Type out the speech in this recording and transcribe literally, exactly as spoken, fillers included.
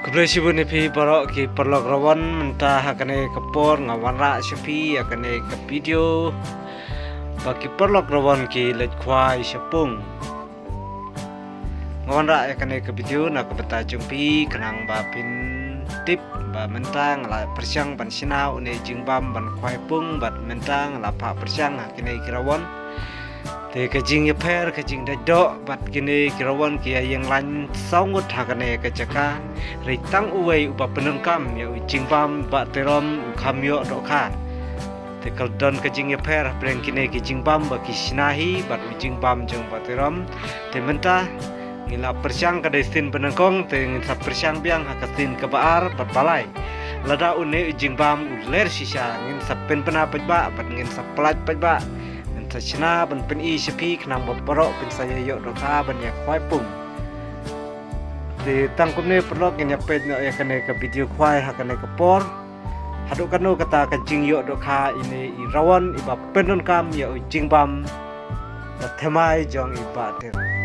Khublei shibun ïa phi baroh ki paralok Rawon, mynta ha kane ka por nga wanrah sha phi ïa kane ka video ba ki paralok Rawon ki leit khwai sha pung. Nga wanrah ïa kane ka video na ka bynta jong phi khnang ba phin tip ba mynta nga la pyrshang ban shna une u jingbam ban khwai pung, bad mynta nga la phah pyrshang ha kine ki Rawon. Te ka jingïapher, ka jingdait doh bad kine ki Rawon ki ïa ïeng lain saw ngut ha kane ka jaka. Hynrei tang uwei uba pyndonkam ïa u jingbam Bah Tyrom u kham ïoh dohkha. Te ka don ka jingïapher hapdeng kine ki jingbam ba ki shna hi bad u jingbam jong Bah Tyrom. Te mynta ngin la pyrshang, ka dei sien ba nyngkong, te ngin sa pyrshang biang ha ka sien kaba ar bad ba lai. Lada une u jingbam u ler shisha, ngin sa pynbna paidbah bad ngin sa pyllait paidbah. Ngin sa shna ban pyni sha phi khnang ba baroh phin sa ïa ïoh dohkha ban ïa khwai pung. Te tang kumne paralok, ngin ïa peit noh ïa kane ka video khwai ha kane ka por. Haduh katno kata ka jingïoh dohkha ine i Rawon iba pyndonkam ïa u jingbam ba thymmai jong i Bah Tyrom.